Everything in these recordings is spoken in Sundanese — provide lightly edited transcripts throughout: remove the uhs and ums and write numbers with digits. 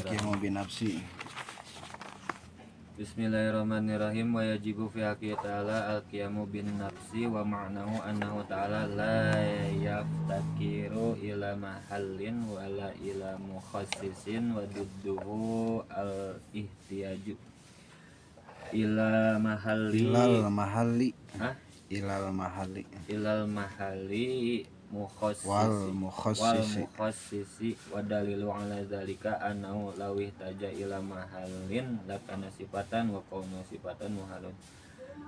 Al-qiyamu binafsi. Bismillahirrahmanirrahim. Wa yajibu fi haqqi ta'ala al-qiyamu bin nafsi wa ma'nahu annahu ta'ala la yaftakiru ila mahallin wa la ila mukhassisin wa didduhu al-ihtiyaju ila mahalli Ilal mahalli. Hah? Ilal mahalli. Ilal mahalli mukhassisi Wal mukhassisi. Wal mukhassisi wa dalilu ala dzalika annahu law ihtaja ila mahallin lakana sifatan wa kaunu sifatan muhalun.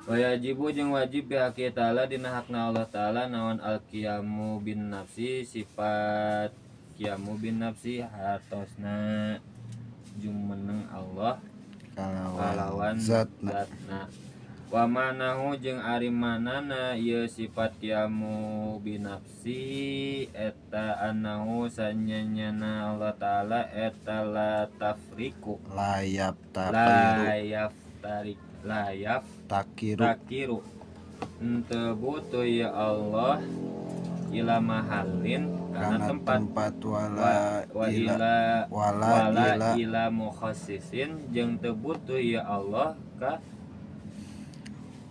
Wa yajibu jeung wajib bi haqqi ta'ala dina hakna Allah ta'ala naon al qiyamu bin nafsi sifat qiyamu bin nafsi hartosna jumeneng Allah kalawan zatna. Zatna. Wa manahu jeung ari manana ieu sifat qiyamu binafsi eta annahu sanyanyana Allah ta'ala eta la tafriku layap takiru layap tarik layap takiru takiru henteu butuh ya Allah ila mahallin kana tempat wala wa ila ila wala wala ila ila mukhassisin jeung teu butuh ya Allah ka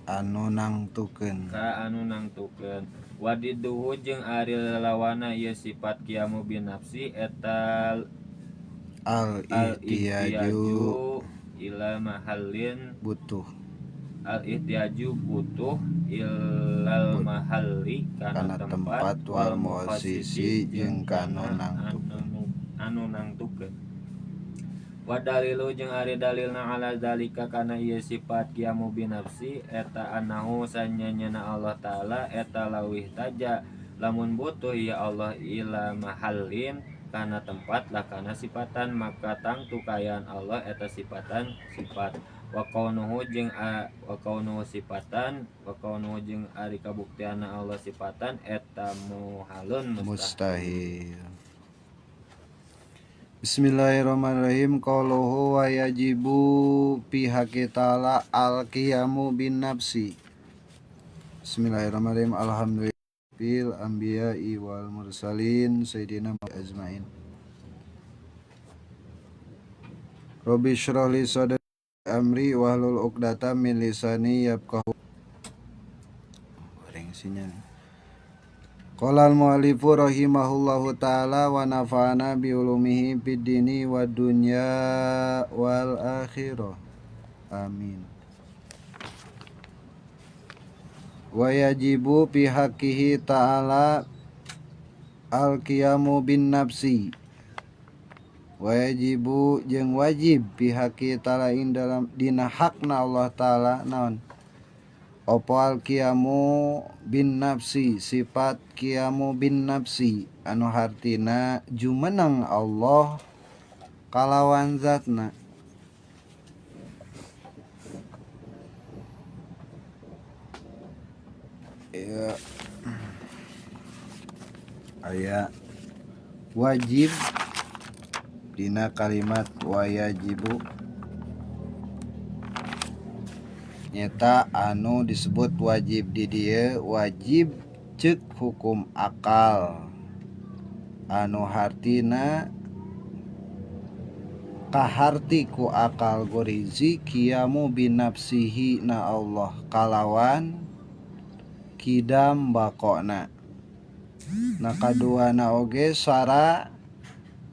anu nangtukeun ka anu nangtukeun. Wadiduhu jeung ari lalawana ieu sifat qiyamu binafsi eta al ihtiyaju ila mahallin butuh al ihtiyaju butuh ilal mahalli kana tempat wal mukhassisi jeung kana nangtukeun anu nangtukeun. Wa dalilu jeung ari dalilna ala zalika kana ieu sifat qiyamu binafsi eta annahu sanyanyana Allah ta'ala eta lawih taja lamun butuh ya Allah ila mahallin kana tempat lah kana sifatan maka tangtu kaayaan Allah eta sifatan sifat wa kaunuhu jeung wa kaunuhu sifatan wa kaunuhu jeung ari kabuktianna Allah sifatan eta muhalun mustahil. Bismillahirrahmanirrahim. Qauluhu wa yajibu fi haqqi ta'ala al-qiyamu bin nafsi. Bismillahirrahmanirrahim. Alhamdulillah bil anbiya'i wal mursalin sayyidina ajmain. Rabbi shrah li sadri amri wahlul 'uqdatam min lisani yafqahu. Goreng sinyal. Qala al-mu'allifu rahimahullahu ta'ala wa nafa'ana bi ulumihi fid dini wad dunya wal akhirah. Amin. Wa yajibu fi haqqihi ta'ala al-qiyamu bin nafsi. Wa yajibu jeung wajib fi haqqihi ta'ala ing dalam dina hakna Allah ta'ala naon? Apa al-qiyamu bin nafsi, sifat qiyamu bin nafsi anu hartina jumeneng Allah kalawan zatna. Ya. Aya wajib dina kalimat wayajibu nyata anu disebut wajib di dieu wajib ceuk hukum akal anu hartina kaharti ku akal gorizi qiyamu binafsihi na Allah kalawan kidam bakona. Na kaduana oge sara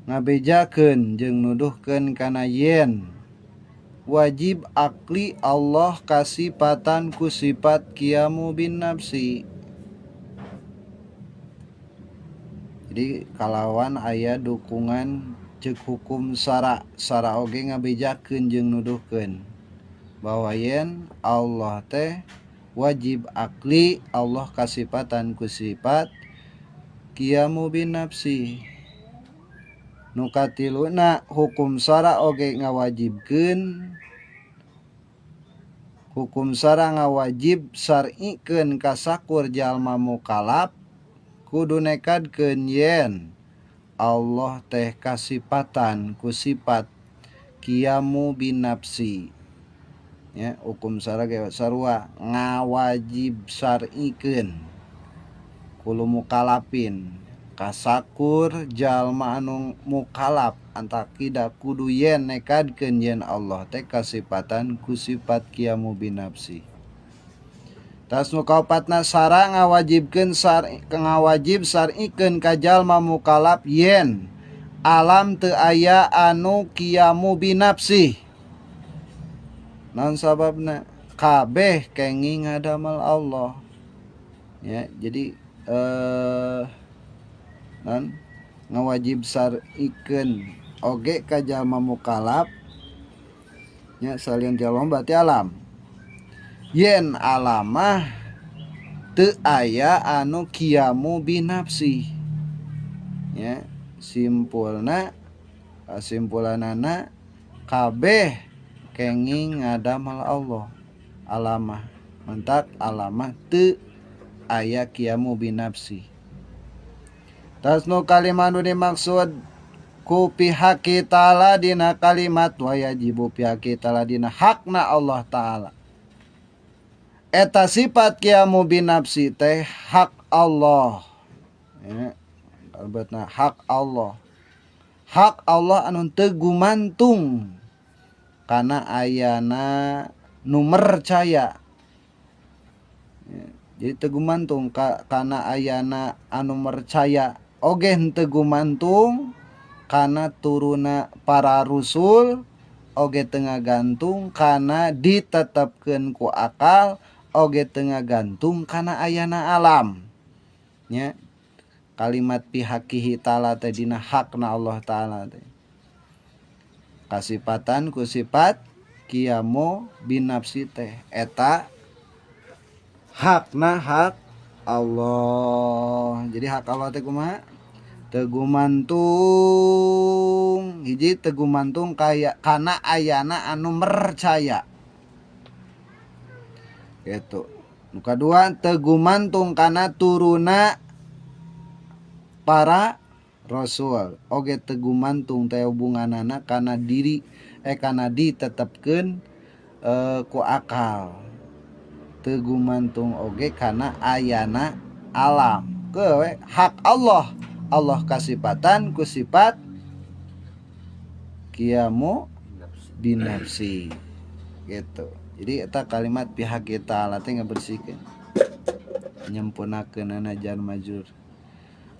ngabejakeun jeung nuduhkeun kana yen wajib akli Allah kasipatan ku sifat qiyamu bin nafsi. Jadi kalawan aya dukungan ceuk hukum sara, sara oge ngabejakeun jeung nuduhkeun bahwa yen Allah teh wajib akli Allah kasipatan ku sifat qiyamu bin nafsi. Nu katiluna hukum sara oge ngawajibkeun hukum sara ngawajib syar'ikeun ka sakur jalma mukalaf kudu nekadkeun yen Allah teh kasipatan ku sifat qiyamu binafsi. Ya, hukum sara ge sarua ngawajib syar'ikeun kulu mukalafin. Kasakur jalma anu mukalaf antakida kudu yen nekadkeun yen Allah teh kasipatan ku sifat qiyamu binafsi. Tas nu kaopatna sara ngawajibkeun ngawajib sarikeun ka jalma mukalaf yen alam teu aya anu qiyamu binafsi. Naon sababna? Kabeh kenging ngadamel Allah. Ya, jadi non ngawajib sarikeun oge ka jalma mukalaf nya salian jalma berarti alam. Yen alamah teu aya anu qiyamu binafsi. Ya, simpulna kasimpulanana kabeh kenging ngadamel Allah. Alamah mentak alamah teu aya qiyamu binafsi. Tas nu kalimat nu dimaksud ku pihak ta'ala dina kalimat wa yajibu pihak ta'ala dina hakna Allah ta'ala. Eta sifat qiyamu binafsi teh hak Allah. Ya, albatna hak Allah. Hak Allah anu teu gumantung kana ayana nu mercaya. Ya, jadi teu gumantung kana ayana anu mercaya. Oge henteu gumantung kana turuna para rusul, oge teu ngagantung kana ditetepkeun ku akal, oge teu ngagantung kana ayana alam. Nya kalimat pihakihi ta'ala teh dina hakna Allah ta'ala teh. Kasipatan ku sifat qiyamu binafsi teh eta hakna hak Allah. Jadi hak Allah teh kumaha? Teu gumantung hiji teu gumantung kaya kana ayana anu mercaya. Gitu. Nu kadua teu gumantung kana turuna para rasul. Oge teu gumantung teh hubunganana kana diri kana ditetepkeun ku akal. Teu gumantung oge kana ayana alam. Kewe hak Allah. Allah kasipatan ku sifat qiyamu binafsi. Gitu. Jadi eta kalimat pihak kita Allah teh ngabersihkeun. Nyempunakeunana jar majur.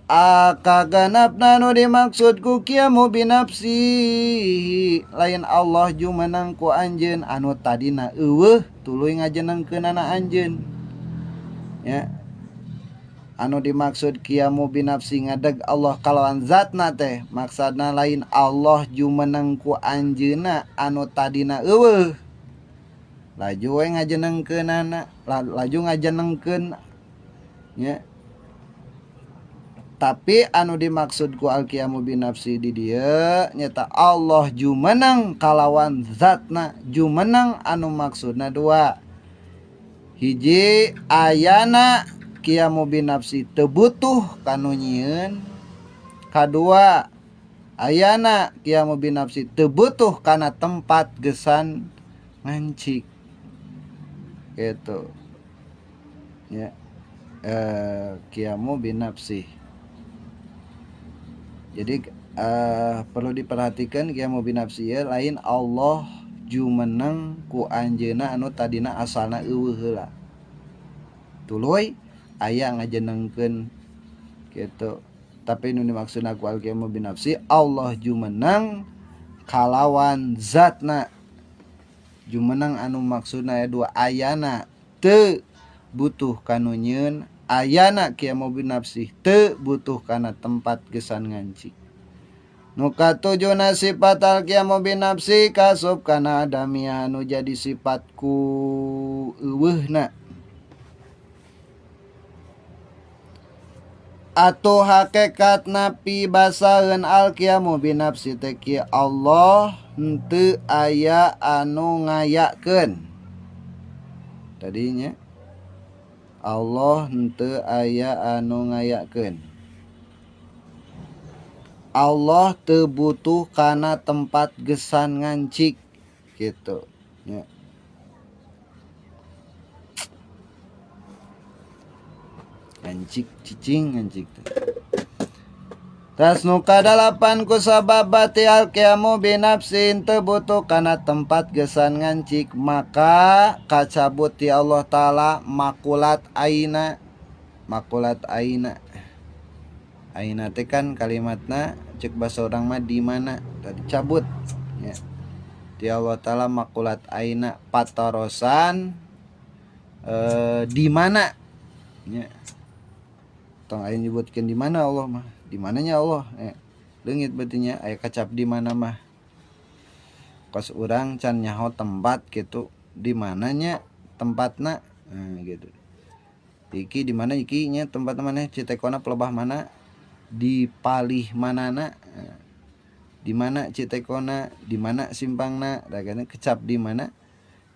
Akaganapna nu dimaksud ku qiyamu binafsi lain Allah jumenang ku anjeun anu tadina eueuh tuluy ngajenengkeunana anjeun. Ya. Anu dimaksud qiyamu binafsi ngadeg Allah kalawan zatna teh maksudna lain Allah jumeneng ku anjeunna anu tadina eueuh. Laju we ngajenengkeunana, laju ngajenengkeun nya. Tapi anu dimaksud ku al-qiyamu binafsi di dieu nyata Allah jumeneng kalawan zatna, jumeneng anu maksudna dua. Hiji ayana qiyamu binafsi teu butuh kanu nyieun. Kadua ayana qiyamu binafsi teu butuh kana tempat gesan ngancik. Gitu. Ya. Qiyamu binafsi. Jadi perlu diperhatikan qiyamu binafsi ya, lain Allah jumeneng ku anjeunna anu tadina asalna eueuh heula. Tuluy aya ngajenengkeun gitu. Tapi nu dimaksudna ku al-qiyamu binafsi Allah jumeneng kalawan zatna. Jumeneng anu maksudna aya dua ayana teu butuh kanu nyieun, ayana qiyamu binafsi teu butuh kana tempat gesan ngancik. Nu katujuna sifat al-qiyamu binafsi kasup kana adamiyah anu jadi sifat ku eueuhna. Atuh hakikatna pibasaeun al-qiyamu binafsi teh kieu Allah henteu aya anu ngayakeun. Tadinya Allah henteu aya anu ngayakeun. Allah teu butuh kana tempat gesan ngancik gitu nya. Ngancik cicing ngancik teh. Tas nu kadalapan ku sabab bati al-qiyamu binafsin teu butuh kana tempat gesan ngancik maka kacabut ti Allah Ta'ala makulat aina. Makulat aina. Aina teh kan kalimatna cek basa urang mah di mana tadi cabut ya. Ti Allah Ta'ala makulat aina patarosan di mana nya. Tong aya nyebutkeun di mana Allah mah. Di mananya Allah ya. Leungit berarti nya aya kacap di mana mah. Kos urang can nyaho tempat gitu di mananya tempatna nah, gitu. Iki di mana iki nya tempat mana Citekona pelebah mana di palih manana di mana Citekona di mana simpangna ragana kecap di mana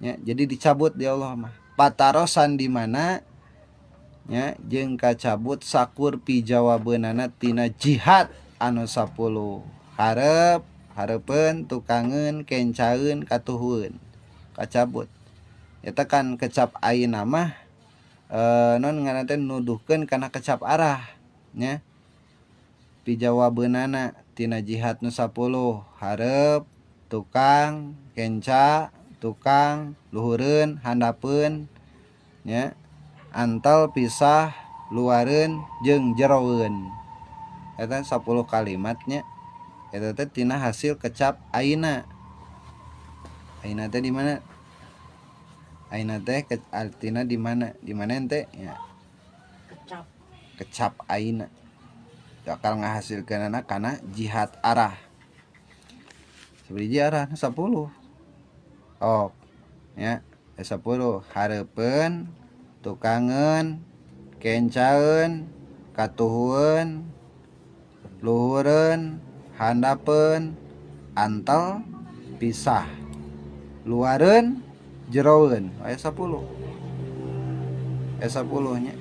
nya jadi dicabut di Allah mah patarosan di mana nya jeung kacabut sakur pijawabeunana tina jihad anu 10 hareup hareupeun tukangeun kencaeun katuhueun kacabut eta kan kecap ayeuna mah non ngaranna teh nuduhkeun kana kecap arah nya pijawabeunana tina jihad nu 10 hareup tukang kenca tukang luhureun handapeun nya antal pisah luareun jeung jeroeun eta 10 kalimatnya eta teh tina hasil kecap aina. Aina teh di mana? Aina teh artina di mana? Di mana ente? Ya. Kecap. Kecap aina. Bakal ngahasilkeunana kana jihad arah. Sabiji arah 10. Oh, ya, 10 hareupeun tukangeun kencaeun katuhueun luhureun handapeun antel pisah luareun jeroeun aya 10 aya 10 nya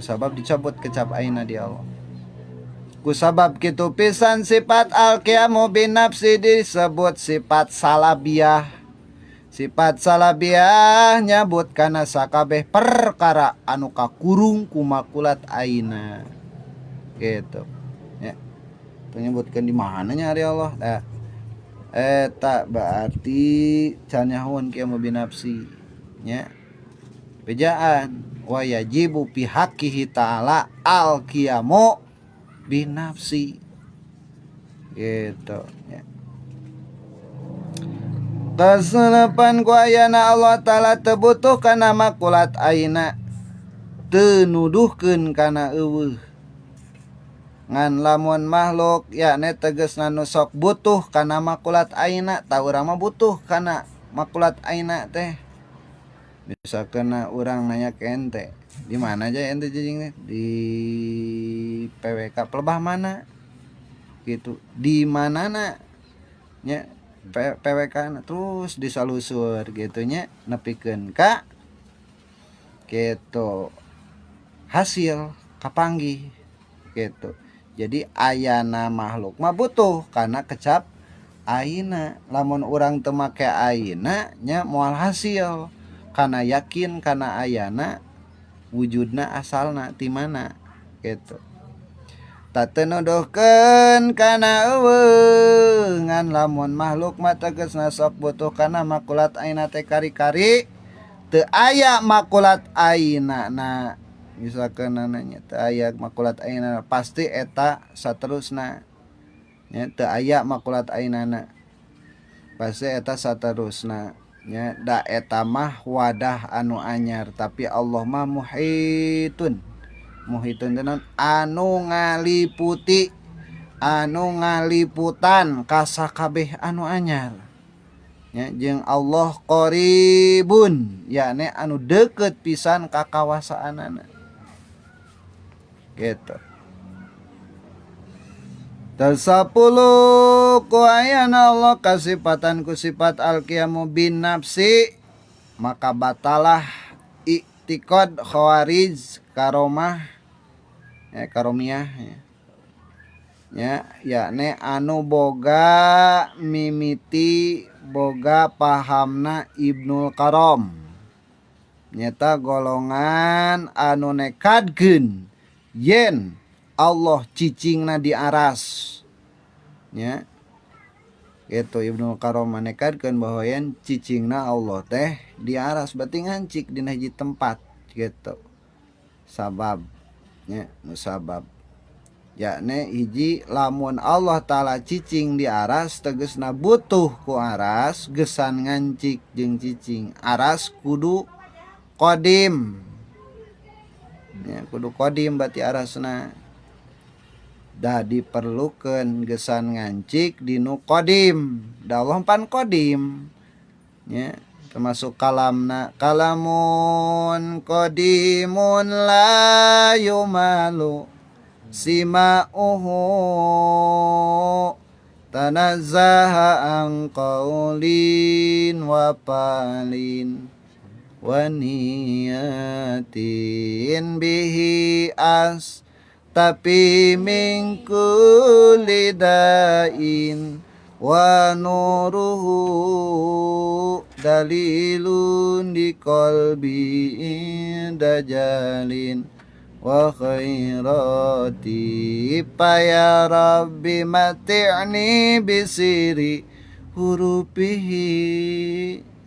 sabab dicabut kecap aina di Allah ku sabab kitu pisan sifat al-qiyamu bin nafsi disebut sifat salabiah. Sifat salabiah nyabut kana sakabeh perkara anu kakurung ku makulat aina gitu ya. Penyebutkeun di mananya ari Allah nah, eta berarti can nyahoan qiyamu binafsi nya bejaan wa yajibu fi haqqihi ta'ala al qiyamu binafsi gitu ya. Kaselepan ku ayana Allah Ta'ala teu butuh kana makulat aina teu nuduhkeun kana eueuh ngan lamun makhluk yakni tegasna nu sok butuh kana makulat aina ta urang mah butuh kana makulat aina teh misalkeun urang nanya ke ente di mana aja ente jijing teh di PWK pelebah mana gitu di manana nya PWK terus disalusur gitu nya nepikeun ka gitu hasil kapanggih gitu. Jadi ayana makhluk mah butuh karena kecap aina lamun urang teu make aina nya moal hasil karena yakin kana ayana wujudna asalna ti mana gitu. Teu nuduhkeun kana eueuh ngan lamun makhluk mah tegasna sok butuh kana makulat aina teh kari-kari teu aya makulat aina na misalkeun nanya teu aya makulat aina pasti eta saterusna nya teu aya makulat ainana pasti eta saterusna nya da eta mah wadah anu anyar tapi Allah mah muhitun. Muhitun teh naon anu ngaliputi anu ngaliputan ka sakabeh anu anyar nya jeung Allah qaribun yakni anu deukeut pisan ka kawasaanana gitu. Tersapuluh ku ayana Allah kasipatan ku sifat al-qiyamu bin nafsi maka batalah i'tiqad khawarij karomah ya, karomiyah ya. Ya, yakni anu boga mimiti boga pahamna Ibnul Karom nyata golongan anu nekadkeun yen Allah cicingna di aras nya gitu. Ibnu Karom manekadkeun bahwa yen cicingna Allah teh di aras berarti ngancik dina hiji tempat gitu. Sabab nya musabab yakni hiji lamun Allah Ta'ala cicing di aras tegesna butuh ku aras gesan ngancik jeung cicing aras kudu qadim ya, kudu qadim berarti arasna da diperlukeun gesan ngancik dinu qadim da Allah pan qadim ya, termasuk kalamna kalamun qadimun la yumalu sima'uhu tanazzaha an qaulin wa falin wa niyatin bihi as tapi min kulli da'in wa nuruhu dalilun di qalbi dajalin wa khairati pa ya rabbi mati'ni bisiri hurufihi.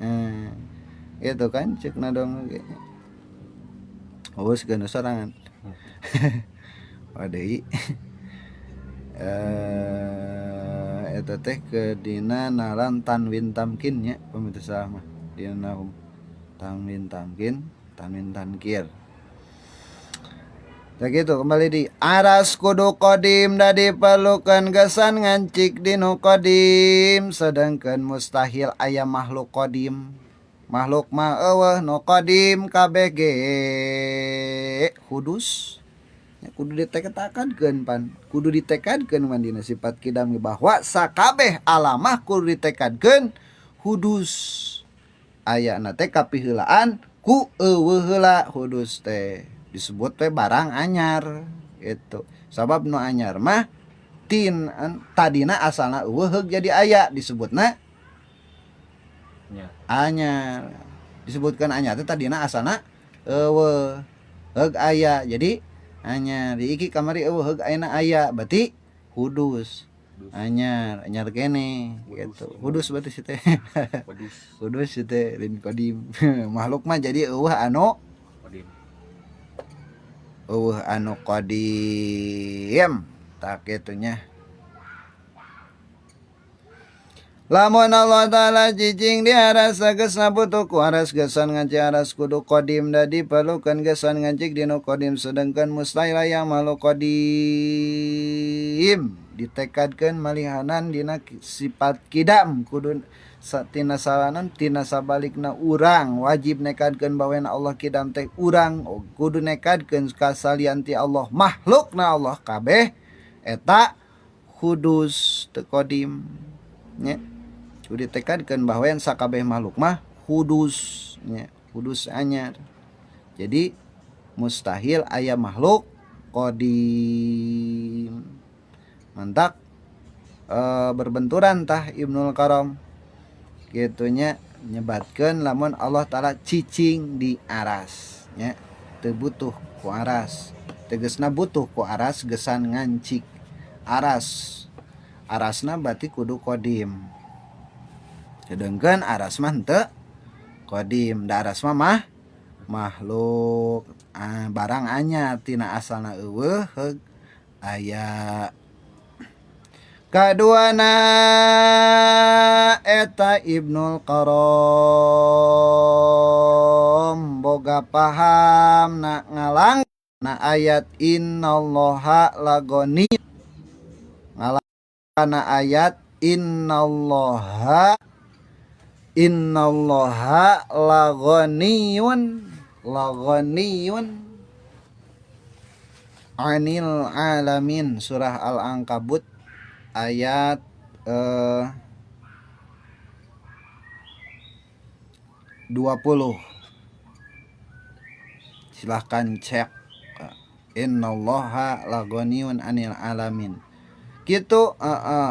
Nah, itu kan cek nadong ge. Oh, geus sorangan. Wadeui. Eta teh ke dina naran tanwin tamkin nya pemirsa mah. Dina tanwin tamkin, tanwin tankir. Tak gitu kembali di aras kudu qadim da diperlukan gesan ngancik dinu qadim sedangkan mustahil aya makhluk qadim. Makhluk mah eueuh nu qadim kabeh ge hudus. Ya, kudu ditekadkeun pan, kudu ditekadkeun man dina sifat kidam bahwa sakabeh alamah kudu ditekadkeun hudus. Ayana teh kapiheulaan ku eueuh heula hudus teh. Disebut teh barang anyar gitu. Sabab nu anyar mah tin tadina asalna eueuh heug jadi aya disebutna nya anyar. Disebutkan anyar teh tadina asalna eueuh heug aya jadi anyar. Di iki kamari eueuh heug ayeuna aya berarti hudus. Anyar, anyar kene gitu. Hudus berarti si teh. Hudus si teh lain qadim. Makhluk mah jadi eueuh anu qadim. Eueuh anu qadim tak kitunya. Lamun Allah Ta'ala cicing di aras tegesna butuh ku aras gesan ngancik aras kudu qadim da diperlukan gesan ngancik dinu qadim sedangkan mustahil aya makhluk qadim ditekadkeun malihanan dina sifat kidam kudu tina salanan tina sabalikna urang wajib nekadkeun bahwa Allah kidam teh urang kudu nekadkeun kasalian ti Allah makhlukna Allah kabeh eta hudus teu qadim nya. Kudu ditekadkeun bahwa yang sakabeh makhluk mah hudus nya, hudus anyar. Jadi mustahil aya makhluk qadim. Mantak berbenturan tah Ibnul Karam gitunya nyebatkeun lamun Allah Ta'ala cicing di aras nya, teu butuh ku aras. Tegesna butuh ku aras gesan ngancik aras. Arasna berarti kudu qadim. Sedangkan aras mah henteu qadim, da aras mah makhluk barang anyar tina asalna eueuh heug aya. Kaduana eta Ibnul Karom boga paham na ngalang na ayat innallaha lagoni ngalang na ayat innallaha innallaha laghaniyun laghaniyun anil alamin surah Al-Ankabut ayat 20. Silahkan cek innallaha laghaniyun anil alamin. Gitu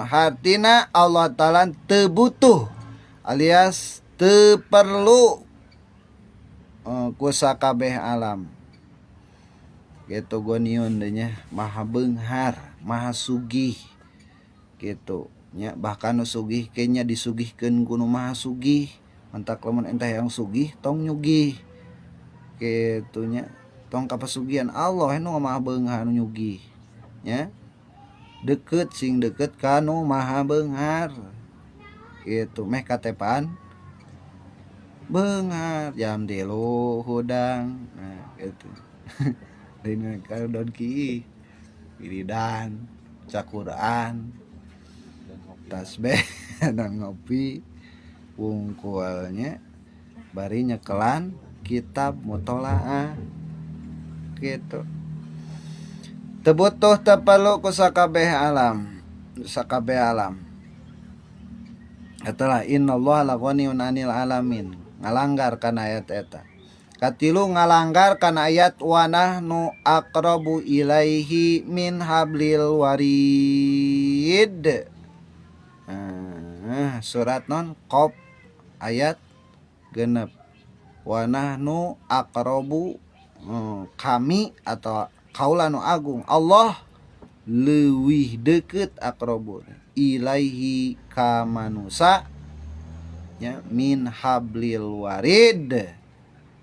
hartina Allah Ta'ala teu butuh alias teu perlu ku sakabeh alam. Gitu goniun deh nya, maha beunghar, maha sugih gitu nya, bahkan nu sugih ke nya disugihkeun ku nu maha sugih. Mantak lamun entah yang sugih tong nyugih gitu nya, tong kapasugihan Allah nu maha beunghar nu nyugih nya. Deket sing deket ka nu maha beunghar gitu, meh katepaan beunghar jam 3 hudang. Nah gitu. Lain ka donki wiridan cakuran tasbih dan ngopi wungkulnya bari nyekelan kitab mutolaah gitu. Teu butuh teu perlu ku sakabeh alam, sakabeh alam. Eta lah innallaha laghaniyun 'anil alamin. Ngalanggar kana ayat eta. Katilu ngalanggar kana ayat wa nahnu aqrabu ilaihi min hablil warid. Surat non Qaf ayat 6. Wa nahnu aqrabu, kami atau kaula nu agung Allah leuwih deukeut aqrabu ilaihi ka manusa nya min hablil warid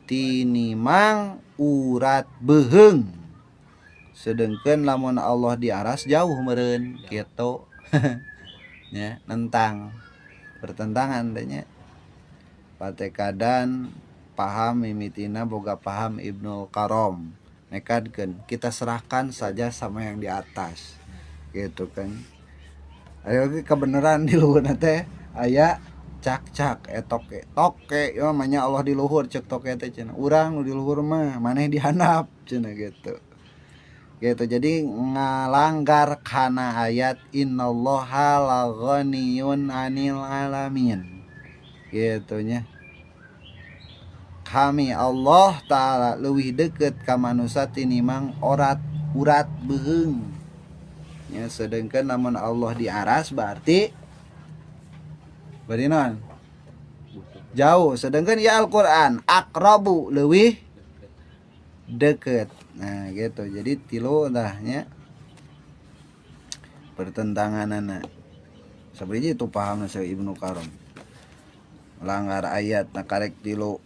tinimang urat beuheung. Sedengkeun lamun Allah di aras jauh meureun kitu. Nya nentang, bertentangan teh nya. Patekadan paham mimitina boga paham Ibnul Karom nekadkeun kita serahkan saja sama yang di atas gitu kan. Ayo ge kebenaran di luhur teh aya cak-cak toke toke ya mah Allah di luhur cek toke teh cenah urang nu di luhur mah maneh di handap cenah gitu. Gitu jadi ngalanggar kana ayat innallaha laghaniyun 'anil alamin gitu nya. Kami Allah Ta'ala leuwih deukeut ka manusa tinimang orat urat beuheung nya. Sedengkeun lamun Allah di aras berarti bari naon jauh, sedangkan ya Al-Qur'an aqrabu leuwih deukeut. Nah gitu jadi tilu dah nya pertentanganana. Sabiji itu paham sa Ibnu Karom langgar ayat na karek tilu.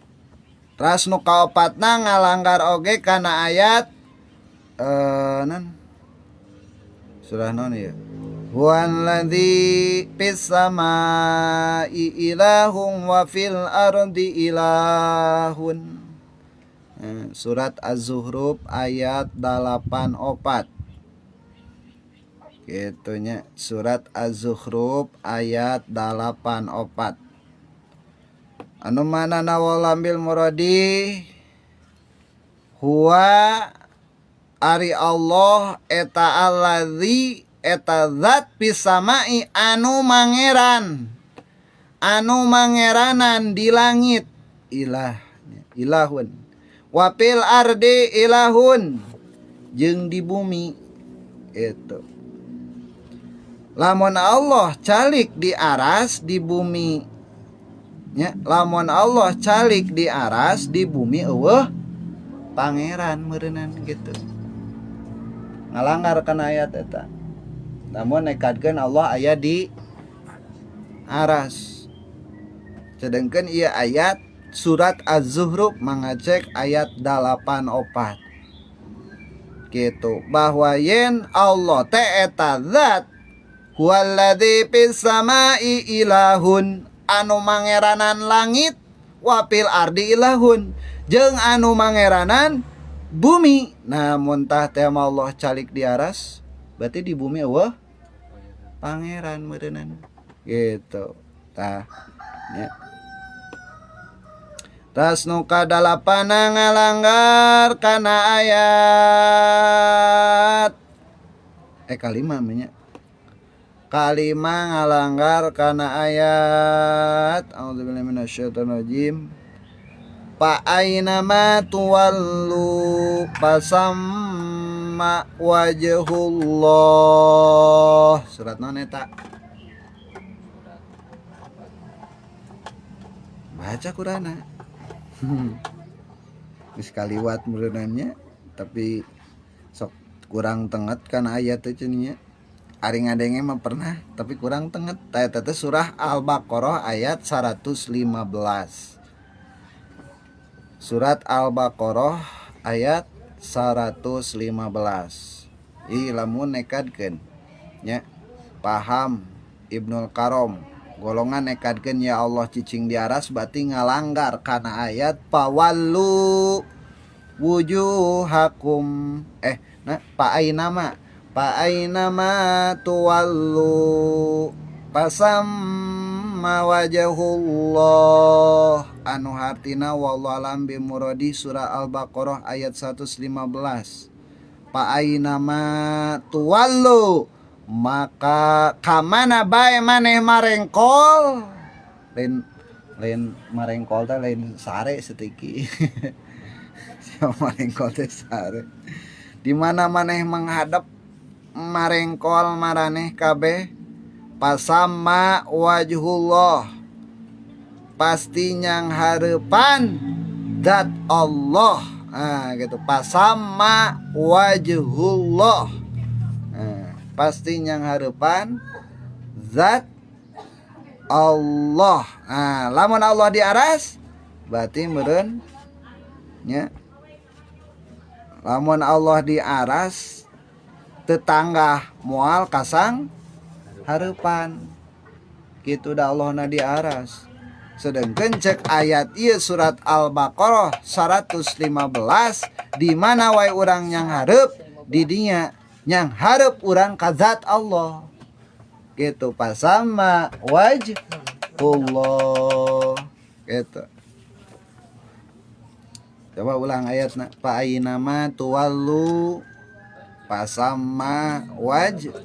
Teras nu kaopatna ngalanggar oge kana ayat nan surah non ya. Huwallazi fis samai ilahun wa fil ardi ilahun. Surat Az-Zukhruf ayat 84. Gitu nya, surat Az-Zukhruf ayat 84. Anu mana nawalambil muradi huwa ari Allah eta allazi eta zat pisamai anu mangeran, anu mangeranan di langit ilah ilahun wapil ardi ilahun jeung di bumi itu. Lamun Allah calik di aras di bumi nya, lamun Allah calik di aras di bumi eueuh pangeran meureunnan gitu. Ngalanggar kana ayat eta. Namun nekadkeun Allah aya di aras. Sedengkeun ieu ayat surat Az-Zukhruf mangacek ayat 84. Gitu bahwa yen Allah teh eta zat huwallazi fis samai ilahun anu mangeranan langit wapil ardi ilahun jeung anu mangeranan bumi. Nah mun tah teh Allah calik di aras berarti di bumi eueuh pangeran meureunnan gitu tah nya. Tas nu kadalapana ngalanggar kana ayat kalima nya. Kalima ngalanggar kana ayat a'udzubillahi minasyaitonirrajim. Fa aina ma tuwallu fasamma wajhullah. Surat naon eta? Baca Qur'ana. Geus kaliwat meureunannya tapi Kurang tenget kana ayat teh cenah nya. Ari ngadenge mah pernah tapi kurang tenget. Tah eta teh surah Al-Baqarah ayat 115. Surat Al-Baqarah ayat 115. Ih lamun nekadkeun nya paham Ibnul Karom golongan nekadkeun ya Allah cicing di aras berarti ngalanggar kana ayat pawallu wujuhakum nah pa ainama tuwallu pasamma wajhullah anu hartina wallahu alam bi muradi surah Al-Baqarah ayat 115. Pa ainama tuwallu maka kamana bae maneh marengkol lain marengkol teh lain sare setiki. Siapa marengkol teh sare di mana maneh menghadap marengkol maraneh kabeh pasama wajhullah pasti nyang hareupan zat Allah. Ah gitu pasama wajhullah. Ah, pasti nyang hareupan zat Allah. Ah lamun Allah di aras berarti meureun nya lamun Allah di aras tetangga moal kasang hareupan kitu da Allahna di aras. Sedangkan cek ayat ieu surat Al-Baqarah 115 di mana wae urang nyang hareup di dinya nyang hareup urang ka zat Allah gitu pasama wajhullah gitu. Coba ulang ayatna pa ainama tuwallu pasama wajhullah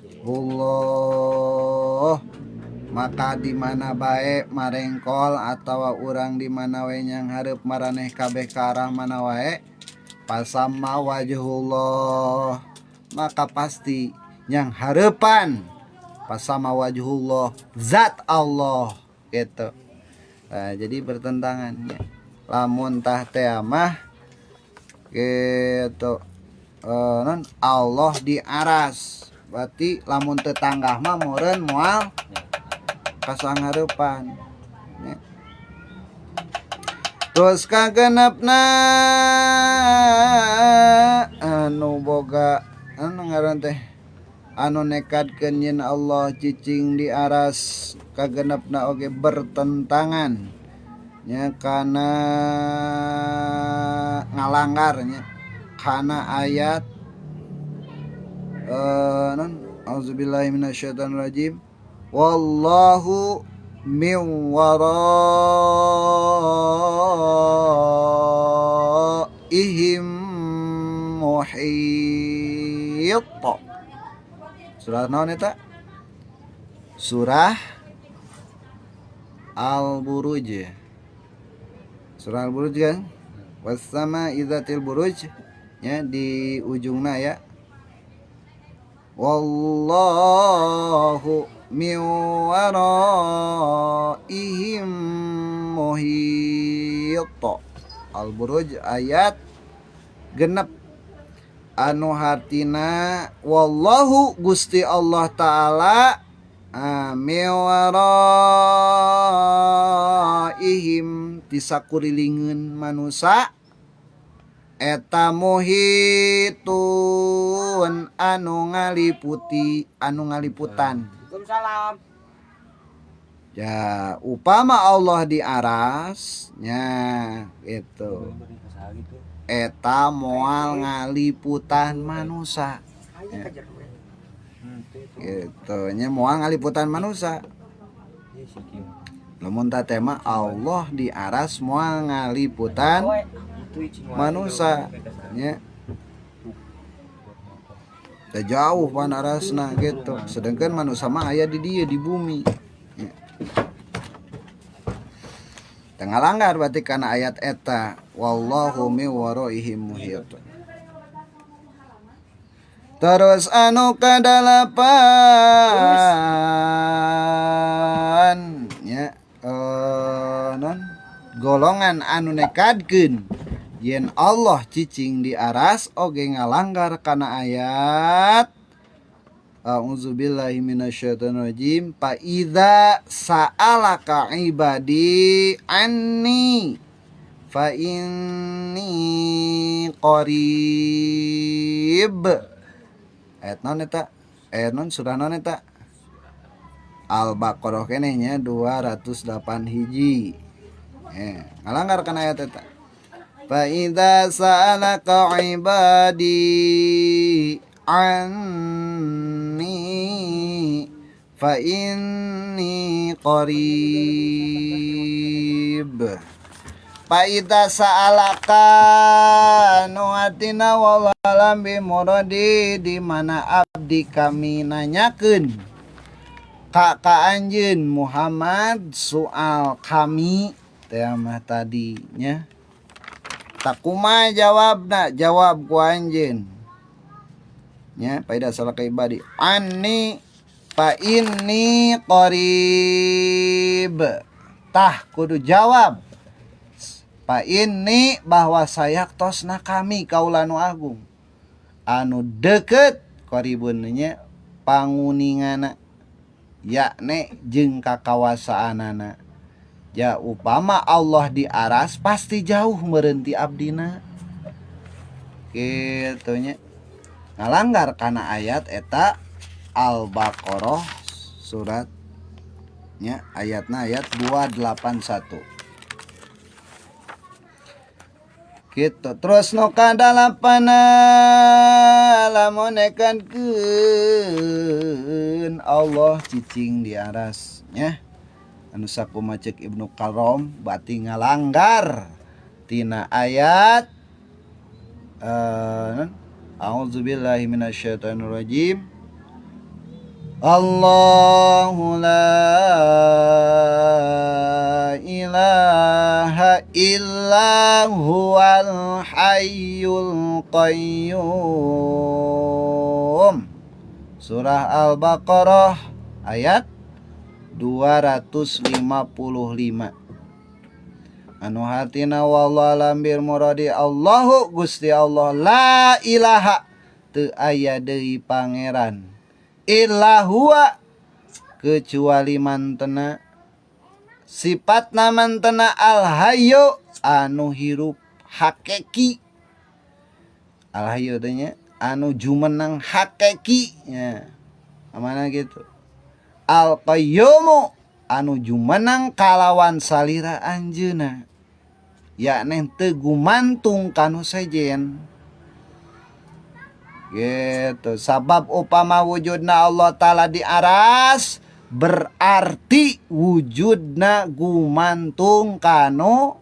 maka di mana bae marengkol atawa urang di mana wae nyang hareup maraneh kabeh ka arah mana wae pasama wajhullah maka pasti nyang hareupan pasama wajhullah zat Allah gitu. Nah, jadi bertentangan ya. Lamun tah teh mah gitu non Allah di aras berarti lamun tetanggah mah meureun moal kasanghareupan ya. Terus kagenepna anu boga anu ngaran teh anu nekadkeun yen Allah cicing di aras kagenepna oge bertentangan nya kana ngalanggar nya kana ayat non auzubillahi minasyaitonirrajim wallahu min waraihim muhit. Surah naon eta? Surah Al-Buruj. Surah Al-Buruj kan? Wassama idzatil buruj ya di ujungna ya. Wallahu min waraihim muhit. Al-Buruj ayat 6 anu hartina wallahu Gusti Allah taala min waraihim tisakurilingeun manusa eta muhitun anu ngaliputi anu ngaliputan. Waalaikumsalam. Ya, upama Allah di aras nya gitu. Eta moal ngaliputan manusa. Ya. Gitu nya moal ngaliputan manusa. Lamun ta tema Allah di aras moal ngaliputan manusa nya. Teu jauh pan arasna gitu. Sedangkan manusa mah aya di dieu di bumi. Ya. Teu ngalanggar berarti kana ayat eta wallahu min waraihim muhit. Terus anu kadalapan nya non golongan anu nekadkeun Yen Allah cicing di aras oge ngalanggar kana ayat A'udzubillahi minasyaitonirrajim fa idza sa'alaka ibadi anni fa inni qarib. Ayat naon eta? Ayat naon surah naon eta? Al-Baqarah keneh nya 208 hiji. Ngalanggar kana ayat eta. Fa idza sa'alaka ibadi anni fa inni qarib. Fa idza sa'alaka nu artina wallahu alam bi muradi di mana abdi kami nanyakeun ka anjeun Muhammad soal kami teh mah tadi nya. Takuma jawabna jawab ku anjeun. Nya fa idza sa'alaka ibadi anni fa inni qarib. Tah kudu jawab fa inni bahwa saya tosna kami kaula nu agung anu deukeut qaribun nya panguningana yakne jeung kakawasaanana. Ja upama Allah di aras pasti jauh meureun ti abdina. Kitu nya. Ngalanggar kana ayat eta Al-Baqarah surat nya ayatna ayat 281. Gitu. Terus nu kadalapana lamun nekankeun Allah cicing di aras nya. Anu sakumaha ceuk Ibnu Karom bati ngalanggar tina ayat A'udzubillahi minasyaitonirrajim. Allahu la ilaha illa huwal hayyul qayyum. Surah Al-Baqarah ayat 255. Anu hartina wallahu alam bil muradi Allahu Gusti Allah la ilaha teu aya deui pangeran illa huwa kecuali mantena sifatna mantena al hayyu anu hirup hakiki. Al hayyu teh nya anu jumeneng hakiki nya. Mana gitu. Al qayyumu anu jumeneng kalawan salira anjeunna yakni teu gumantung kanu sejen gitu. Sabab upama wujudna Allah Ta'ala di aras berarti wujudna gumantung kanu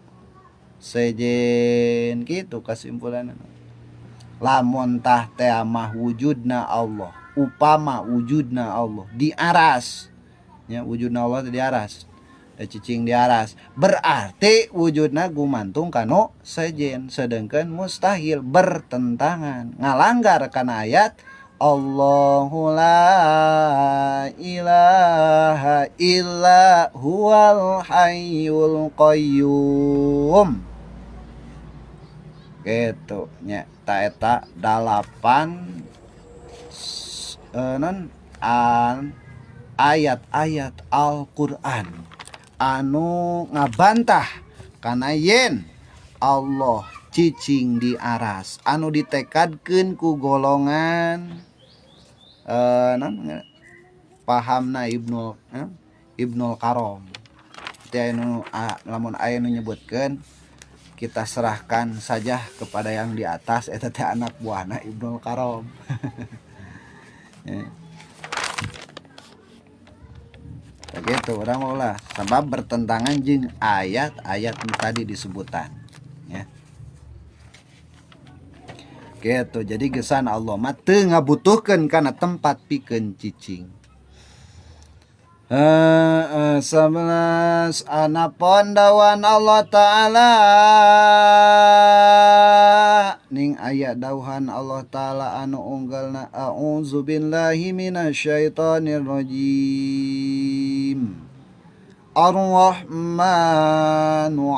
sejen gitu kesimpulanna. Lamun tah teh mah wujudna Allah, upama wujudna Allah di aras nya, wujudna Allah di aras da cicing di aras berarti wujudna gumantung kanu sejen, sedangkan mustahil bertentangan ngalanggar kana ayat Allahu la ilaha illa huwal hayyul qayyum. Gitu nya ta eta dalapan non an ayat-ayat Al-Qur'an anu ngabantah kana yen Allah cicing di aras anu ditekadkeun ku golongan non pahamna Ibnul Karom. Teh anu lamun aya nu nyebutkeun kita serahkan saja kepada yang di atas eta teh anak buahna Ibnul Karom. Begitu orang ulah sebab bertentangan jeung ayat-ayat tadi disebutan ya. Gitu. Jadi gesan Allah mah teu ngabutuhkeun kana tempat pikeun cicing. 11 anapon dawan Allah Ta'ala ning aya dauhan Allah Ta'ala anu unggalna a'udzubillahi minasyaitonir rajim. Ar-Rahmanu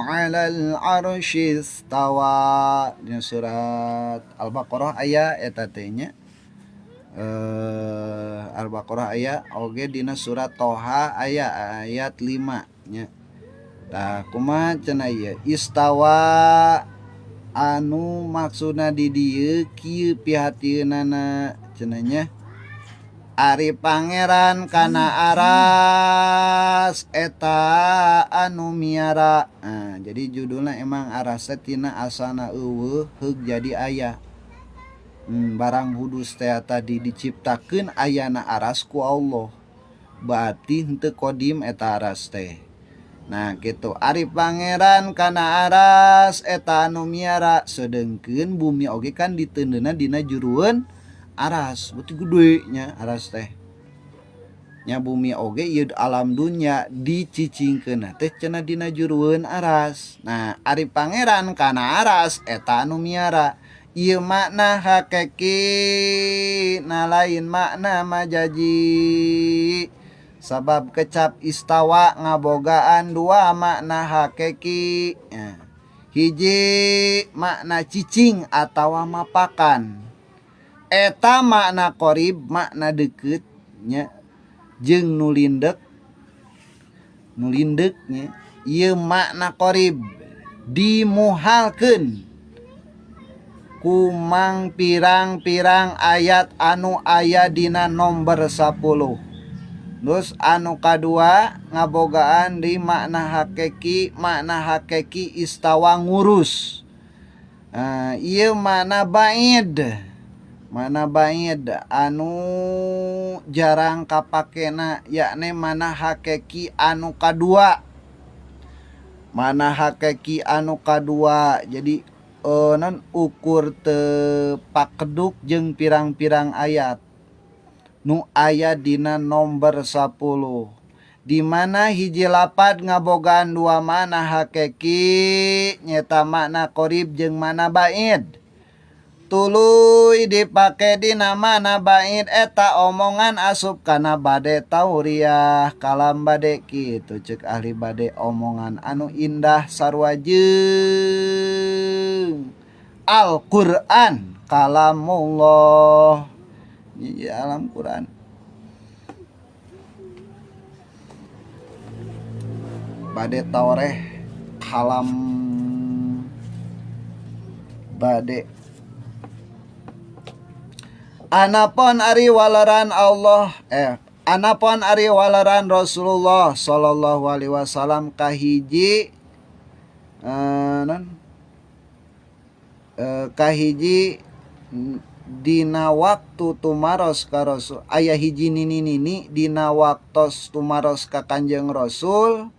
'alal 'arsy istawa. Dina surat Al-Baqarah aya eta teh nya. Al-Baqarah aya oge dina surat Toha aya ayat 5 nya. Tah kumaha cenah ieu istawa anu maksudna di dieu kieu pihatieunana cenah nya. Ari pangeran kana aras eta anu miara. Nah, jadi judulna emang aras teh tina asana eueuh heug jadi aya. Barang hudus teh tadi diciptakeun ayana aras ku Allah. Berarti henteu kodim eta aras teh. Nah gitu, ari pangeran kana aras eta anu miara, sedengkeun bumi oge kan diteundeunna dina jurueun aras, berarti gede nya aras teh. Nya bumi oge ieu alam dunya dicicingkeunna teh cenah dina jurueun aras. Nah, ari pangeran kana aras eta anu miara. Ieu makna hakiki na lain makna majaji. Sabab kecap istawa ngabogaan dua makna hakiki. Nah, hiji makna cicing atawa mapakan. Eta makna qorib, makna deukeut nya jeung nu lindek. Nu lindek nya ieu makna qorib dimuhalkeun kumang pirang-pirang ayat anu aya dina nomor 10. Terus anu kadua ngabogaan di makna hakiki istawa ngurus. Ieu makna baid. Mana baid anu jarang kapakena yakni mana hakiki anu kadua. Mana hakiki anu kadua. Jadi non ukur teu pakeduk jeung pirang-pirang ayat nu aya dina nomor 10. Di mana hiji lapad ngabogaan dua makna hakiki nyeta makna qorib jeung makna baid. Tuluy dipake dina makna baid eta omongan asup kana bade tauriah kalam bade kitu ceuk ahli bade omongan anu indah sarua jeung Al-Qur'an kalamullah. Ya alam Quran. Bade taureh kalam bade. Anapon ari waleran Allah anapon ari waleran Rasulullah sallallahu alaihi wasallam kahiji kahiji dina waktu tumaros ka Rasul aya hiji nini-nini dina waktos tumaros ka Kanjeng Rasul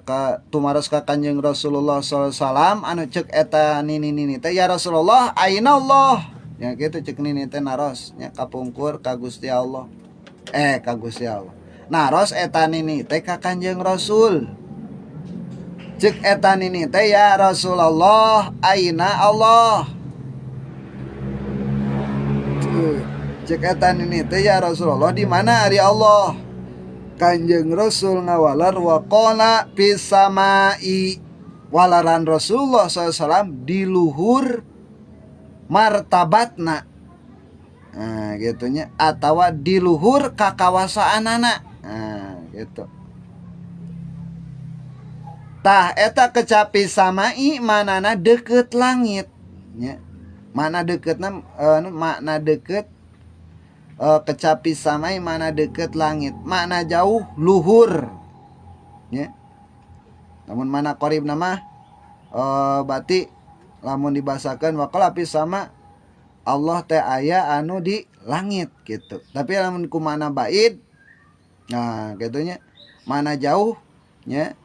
ka tumaros ka Kanjeng Rasulullah sallallahu alaihi wasallam anu ceuk eta nini-nini teh ya Rasulullah aina Allah. Ya gitu cek nini teh naros nya kapungkur ka Gusti Allah. Ka Gusti Allah. Naros eta nini teh ka Kanjeng Rasul. Cek eta nini teh ya Rasulullah aina Allah. Cek eta nini teh ya Rasulullah di mana ari Allah? Kanjeng Rasul ngawalar wa qala fis samai. Walaran Rasulullah sallallahu alaihi wasallam di luhur martabatna. Nah, gitunya atawa di luhur kakawasaanana. Nah, gitu. Tah eta kecapi samai manana deukeut langit nya. Mana deukeutna makna deukeut kecapi samai mana deukeut langit, makna jauh luhur nya. Namun mana qarib nama berarti lamun dibahasakeun waqala fi sama Allah teh aya anu di langit gitu. Tapi lamun ku mana baid nah gitunya mana jauh nya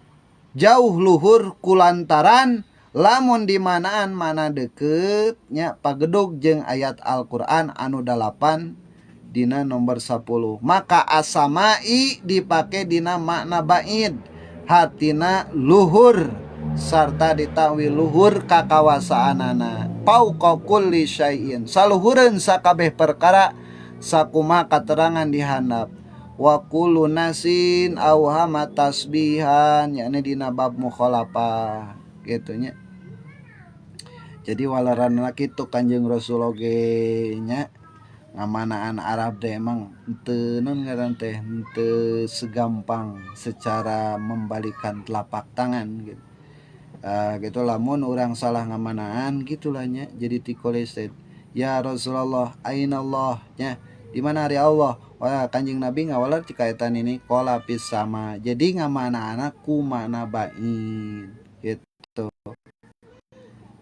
jauh luhur kulantaran lamun di manaan mana deukeut nya pagedug jeung ayat Al-Qur'an anu 8 dina nomor 10. Maka asamai dipake dina makna baid hatina luhur sarta ditakwil luhur kakawasaanana fauqa kulli syai'in saluhureun sakabeh perkara sakumaha katerangan di handap. Wa kullu nasin awhama tasbihan, yakni dina bab mukhalafah kitu nya. Jadi walaranna kitu Kanjeng Rasul oge nya ngamanaan Arab teh emang teu naon ngaran teh teu segampang secara membalikan telapak tangan gitu. Gitu lamun urang salah ngamanaan gitulah nya jadi tikoleset. Ya Rasulullah aina Allah nya di mana ari Allah? Wah Kanjeng Nabi ngawalar cikaitan ini qala fis sama. Jadi ngamanaana ku makna bain gitu.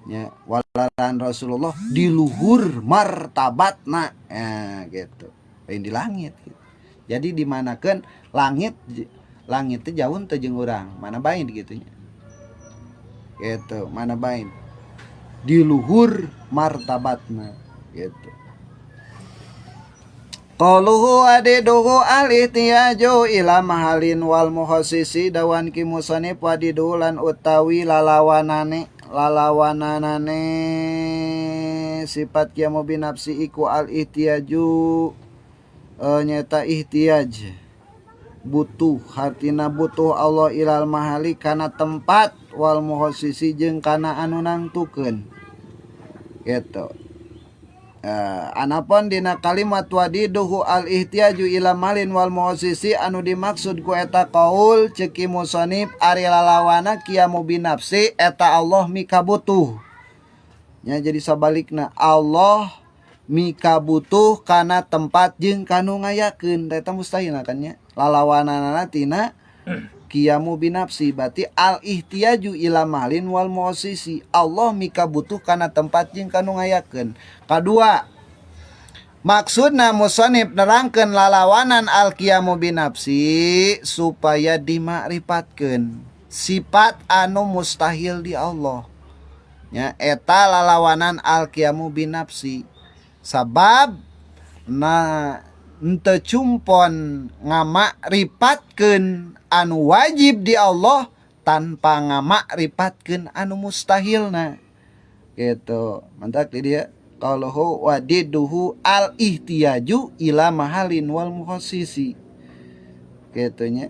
Nya walaran Rasulullah di luhur martabatna ya, gitu. Lain di langit gitu. Jadi dimanakeun langit langit teh jauh teh jeung urang, mana bain gitu nya. Gitu, mana bain. Di luhur martabatna gitu. Qaluhu adiduhu al-ihtiyaju ila mahalin wal muhassisi dawan ki musannif wadidu lan utawi lalawanane lalawananane sifat qiyamu binafsi iku al-ihtiyaju nyata ihtiyaj butuh hartina butuh Allah ilal mahali kana tempat wal muhassisi jeung kana anu nangtukeun gitu. Anapun dina kalimat wadiduhu al ihtiyaju ila malin wal muhassisi anu dimaksud ku eta qaul ceki musannif ari lalawana qiyamu binafsi eta Allah mikabutuh nya. Jadi sabalikna Allah mikabutuh kana tempat jeung kanu ngayakeun eta mustahil kan nya lalawanana tina qiyamu binafsi berarti al ihtiyaju ila malin wal muassisi Allah mikabutuh kana tempat jeung kanu ngayakeun. Kadua maksudna musannif nerangkeun lalawanan al qiyamu binafsi supaya dimakrifat sifat anu mustahil di Allah nya eta lalawanan al qiyamu binafsi sabab na henteu cumpon ngamakripatkeun anu wajib di Allah tanpa ngamakripatkeun anu mustahilna gitu. Mantak di dia qaluhu wadiduhu al ihtiyaju ila mahalin wal muhassisi kitu nya.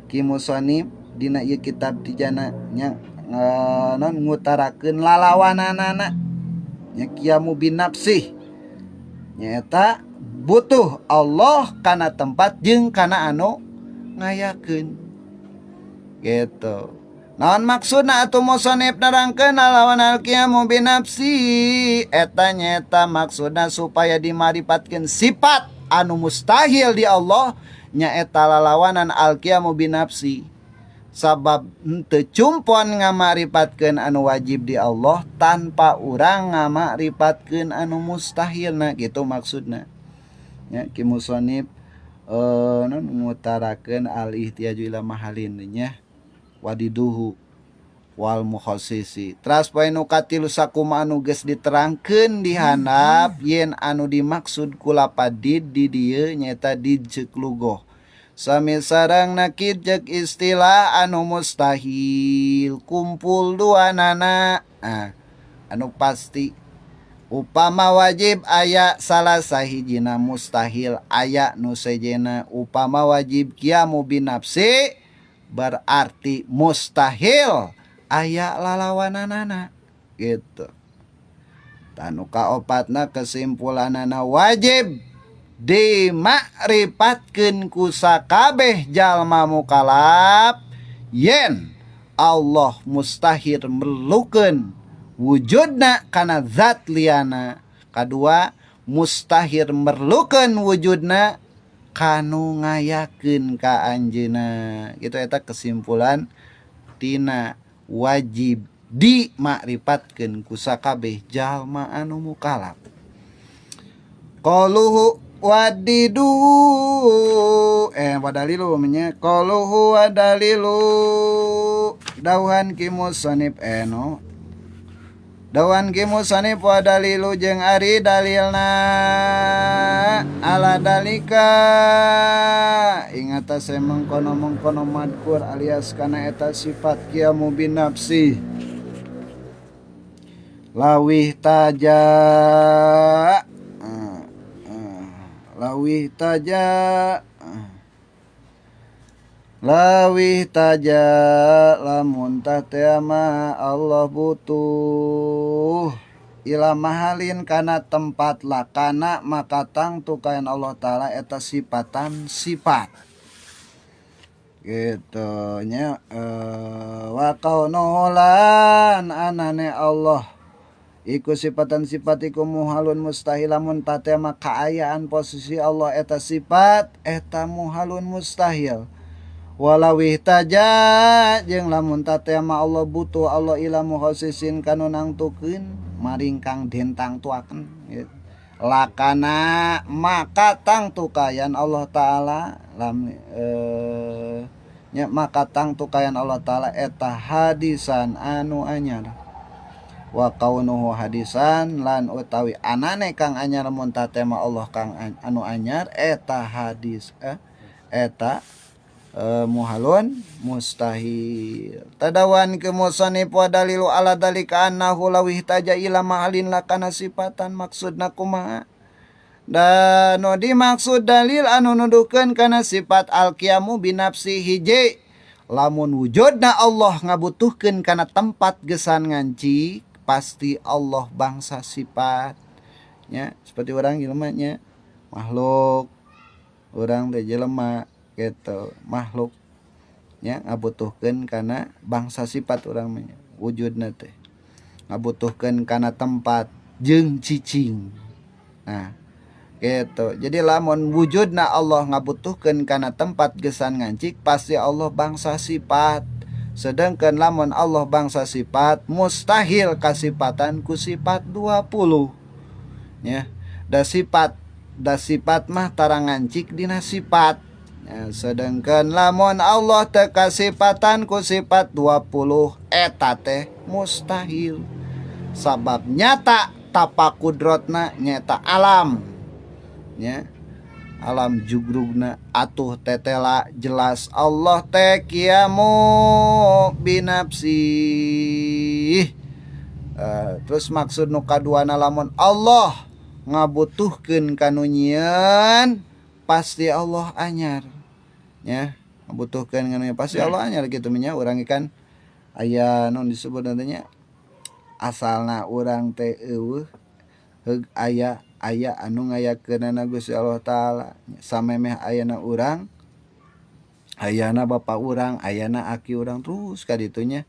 Ki musannif dina ieu kitab tijana nya non ngutarakeun lalawananana nya qiyamu binafsi nyaeta butuh Allah kana tempat jeung kana anu ngayakeun gitu. Naon maksudna atuh musannif nerangkeun lawan al qiyamu binafsi eta nyaeta maksudna supaya dimaripatkeun sifat anu mustahil di Allah nyaeta lalawanan al qiyamu binafsi sabab henteu cumpon ngamaripatkeun anu wajib di Allah tanpa urang ngamaripatkeun anu mustahilna gitu maksudna nya. Ki musannif non ngutarakeun al ihtiyaju ila mahalin nya wadiduhu wal mukhassisi. Teras poe nu katilu sakuma anu geus diterangkeun di handap yen anu dimaksud ku lapadid di dieu nyaeta did ceuk lugoh sami sareng nakid ceuk istilah anu mustahil kumpul duanana anu pasti upama wajib aya salah sahijina mustahil aya nu sejena. Upama wajib qiyamu binafsi berarti mustahil aya lalawananana gitu. Tanu kaopatna kesimpulanana wajib dimakripatkeun ku sakabeh jalma mukalaf yen Allah mustahil merlukeun wujudna kana zat liana. Kadua mustahil merlukeun wujudna kanu ngayakeun ka anjeunna gitu. Eta kesimpulan tina wajib dimakripatkeun ku sakabeh jalma anu mukalaf. Qaluhu wadidu wadalilu nya qaluhu wadalilu dauhan ki musannif eno dawan ki musannif wadalilu jeung ari dalilna ala dalika ing atase mengkono-mengkono madkur alias kana eta sifat qiyamu binafsi lawih taja lawih taja Lawih taja lamun tah teh mah Allah butuh ila mahalin kana tempat lakana maka tangtu kayan Allah Ta'ala eta sifatan sifat gitu nya wa kaunuhu lan anane Allah iku sifatan sifat iku muhalun mustahil lamun tah teh mah kaayaan posisi Allah eta sifat eta muhalun mustahil. Walau ihtaja jeung lamun tah teh mah Allah butuh Allah ila mukhasisin kanu nangtukeun maring kang den tangtuakeun gitu. Lakana maka tangtukayan Allah Ta'ala lam nya maka tangtukayan Allah Ta'ala eta hadisan anu anyar. Wa kaunuhu hadisan lan utawi anane kang anyar mun tah teh mah Allah kang anu anyar eta hadis eta muhalun mustahil. Tadawan ke musannif wa dalilu ala dalika annahu law ihtaja ila mahalin lakana sifatan maksudna kumaha? Dan nu dimaksud dalil anu nuduhkeun kana sifat al-qiyamu binafsi hiji lamun wujudna Allah ngabutuhkeun kana tempat gesan nganci pasti Allah bangsa sifat nya seperti urang jelema nya makhluk urang teh jelema gitu makhluk nya ngabutuhkeun kana bangsa sifat urang mah wujudna teh ngabutuhkeun kana tempat jeung cicing. Nah gitu. Jadi lamun wujudna Allah ngabutuhkeun kana tempat gesan ngancik pasti Allah bangsa sifat. Sedangkan lamun Allah bangsa sifat mustahil kasifatan ku sifat 20 nya. Da sifat mah tara ngancik dina sifat. Ya, sedangkan lamun Allah teu kasifatan ku sifat 20 eta teh mustahil. Sabab nyata tapak kudrotna nyata alam. Ya. Alam jugrugna atuh tetela jelas Allah teh qiyamu binafsi. Terus maksud nu kaduana lamun Allah ngabutuhkeun kanu nyieun pasti Allah anyar nya ngabutuhkeun kanu pasti Allah anyar kitu nya urang kan aya nu disebut nantinya asalna urang teh eueuh heug aya anu ngayakeunana Gusti Allah Ta'ala samemeh ayana urang ayana bapa urang ayana aki urang terus ka ditu nya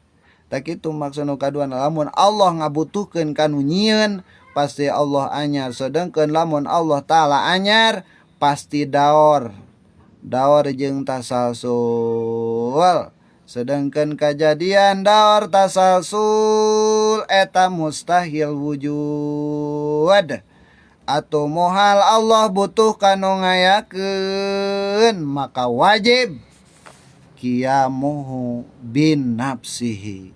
tah kitu maksud nu kaduana lamun Allah ngabutuhkeun kanu nyieun pasti Allah anyar sedangkan lamun Allah Ta'ala anyar pasti daor jeung tasalsul sedangkan kejadian daor tasalsul eta mustahil wujud atau mohal Allah butuh kanu ngayakeun maka wajib qiyamuhu bin nafsihi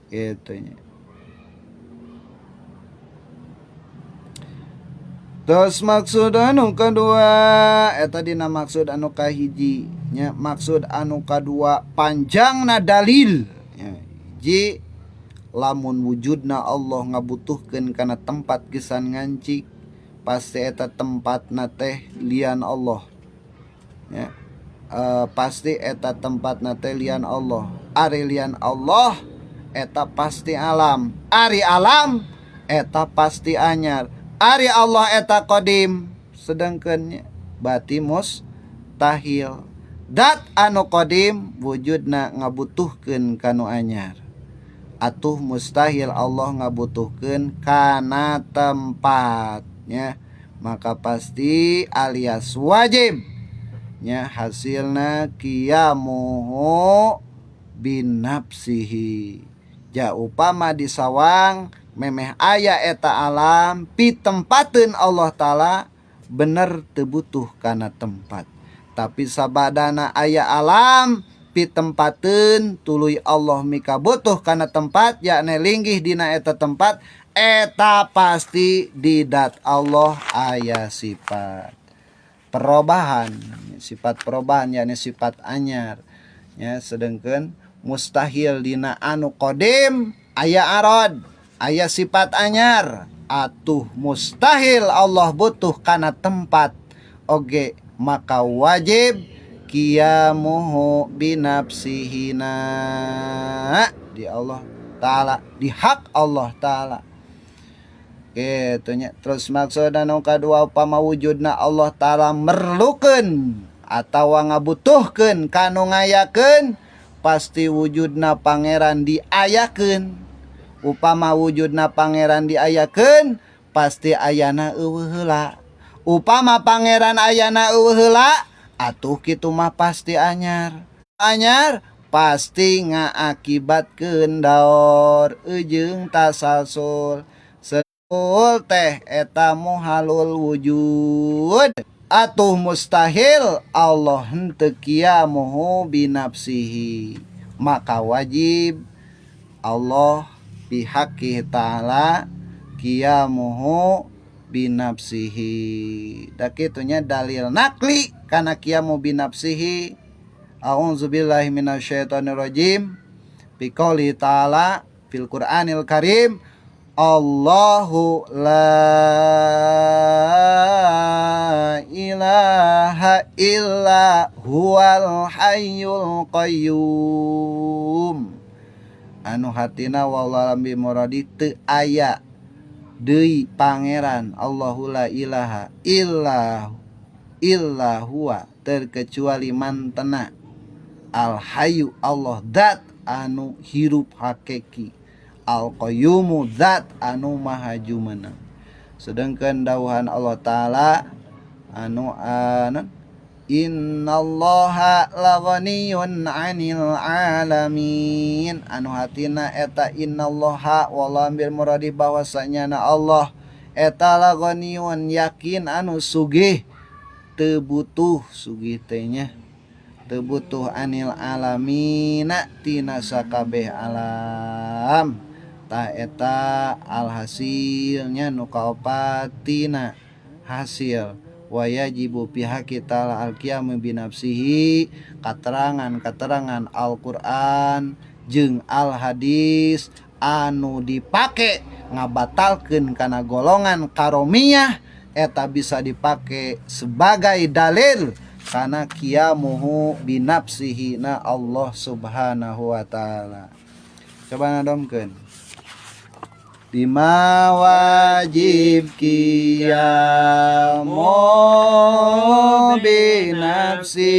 kitu nya. Terus maksud anu kedua eta dina maksud anu kahiji nya maksud anu kadua panjangna dalil nya hiji lamun wujudna Allah ngabutuhkeun kana tempat gesan ngancik pasti eta tempatna teh lian Allah nya pasti eta tempatna teh lian Allah ari lian Allah eta pasti alam ari alam eta pasti anyar ari Allah eta qadim sedangkan bati mustahil dat anu qadim wujudna ngabutuhkeun kanu anyar atuh mustahil Allah ngabutuhkeun kana tempatnya maka pasti alias wajib nya hasilna qiyamuhu binafsihi ja upama disawang memeh aya eta alam pitempateun Allah Ta'ala bener teu butuh kana tempat tapi sabadana aya alam pitempateun tuluy Allah mika butuh kana tempat yakni linggih dina eta tempat eta pasti di dat Allah aya sifat perubahan sifat perubahan yakni sifat anyar ya sedangkan mustahil dina anu qadim aya arad aya sifat anyar atuh mustahil Allah butuh kana tempat oge maka wajib qiyamuhu binafsihina di Allah Ta'ala, di hak Allah Ta'ala. Kitu nya. Terus maksudna nu kadua upama wujudna Allah Ta'ala merlukeun atawa ngabutuhkeun kanu ngayakeun, pasti wujudna pangeran diayakeun. Upama wujudna pangeran diayakeun, pasti ayana eueuh heula. Upama pangeran ayana eueuh heula, atuh kitu mah pasti anyar. Anyar pasti ngaakibatkeun daor jeung tasalsul. Seul teh eta muhalul wujud. Atuh mustahil Allah henteu qiyamuhu binafsihi. Maka wajib Allah bihaqi ta'ala qiyamuhu binafsihi. Da kitunya dalil nakli kana qiyamu binafsihi. A'udzubillahi minasyaitonirrajim. Biqouli ta'ala fil Qur'anil Karim, Allahu la ilaha illa huwal hayyul qayyum. Anu hatina wallahu a'lam bi muradi teu aya deui pangeran Allahu la ilaha illa illa huwa, terkecuali mantena al hayyu Allah zat anu hirup hakiki, al qayyumu zat anu maha jumeneng. Sedangkan dawuhan Allah Ta'ala anu anu innallaha laghaniyun 'anil alamin, anu hatina eta innallaha wallahu bil muradi bahwasanya na Allah eta laghaniyun yakin anu sugih, teu butuh sugih teh nya, teu butuh anil alamina tina sakabeh alam. Tah eta alhasilnya nu kaopat tina hasil wayajibu pihak ta'ala al-qiyamu binafsihi, katerangan-katerangan Al-Qur'an jeung al-hadis anu dipake ngabatalkeun kana golongan karomiyah eta bisa dipake sebagai dalil kana qiyamuhu binafsihi na Allah Subhanahu wa taala. Coba nadomkeun. Bima wajib qiyamu binafsihi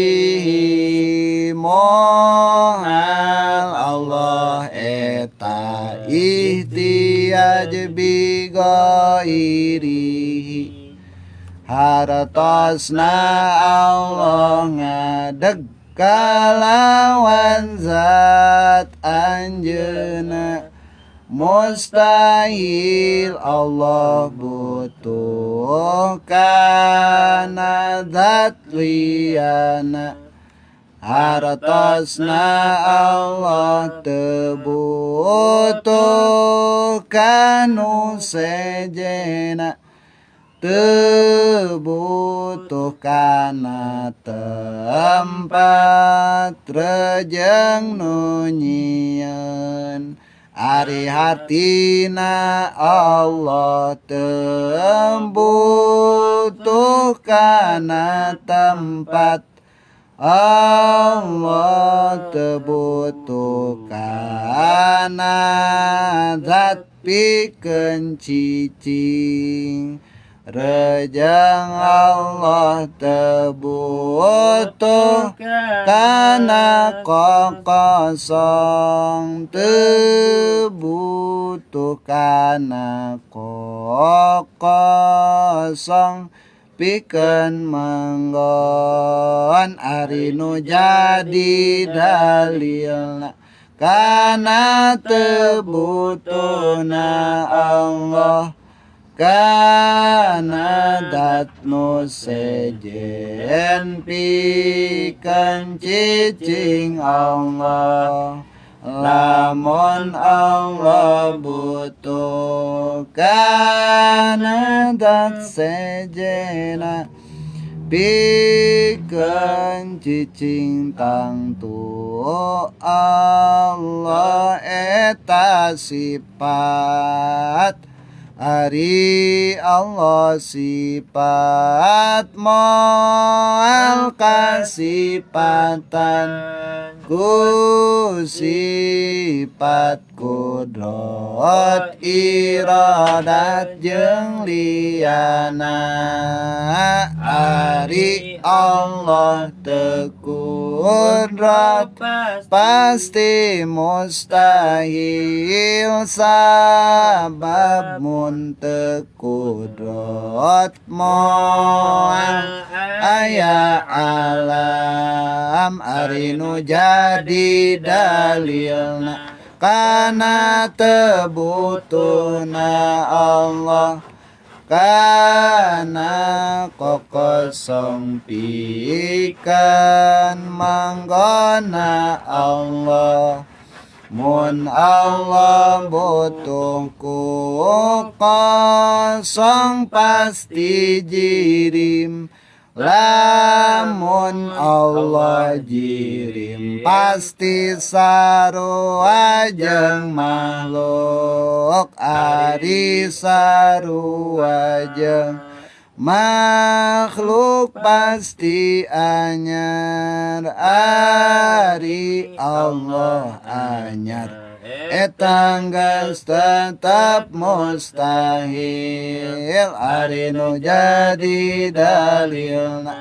mohal Allah eta ihtiyaj bi ghairihi, hartosna Allah ngadeg kalawan zat anjeunna, mustahil Allah butuh kana zat liyana, hartosna Allah teu butuh kanu sejena, teu butuh kana tempat rejeng nu nyieun, ari hatina Allah teu butuh kana tempat, Allah teu butuh kana zat pikeun cicing, rejang Allah teu butuh kana kokosong, teu butuh kana kokosong pikeun manggon, ari nu jadi dalilna kana teu butuhna Allah kana dat nu sejen pikeun cicing Allah, lamun Allah butuh kana dat sejena pikeun cicing tangtu Allah eta sifat Ari Allah sifat moal kasipatan ku sifat kudrot iradat jeung liyana. Ari Allah teu kudrat pasti mustahil sabab mun teu kudrat moal aya alam. Ari nu jadi dalilna kana teu butuhna Allah kana kokosong pikeun manggona Allah. Mun Allah butuh ku kosong pasti jirim, lamun Allah jirim pasti sarua jeung makhluk. Ari sarua jeung makhluk pasti anyar. Ari Allah anyar eta geus tetep mustahil. Ari nu jadi dalilna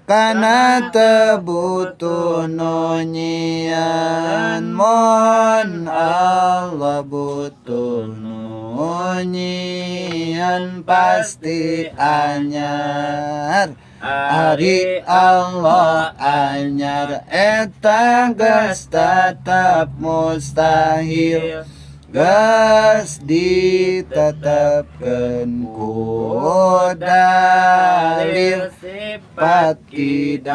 kana teu butuh nu nyian. Mun Allah butuh nu nyian pasti anyar. Ari Allah anyar eta geus tetep mustahil, geus ditetepkeun ku dalil sifat kidam.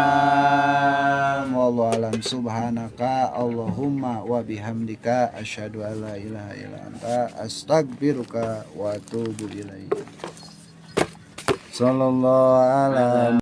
Wallahu alam. Subhanaka Allahumma wa bihamdika asyhadu an la ilaha illa anta astaghfiruka wa atubu ilaik. Sallallahu ala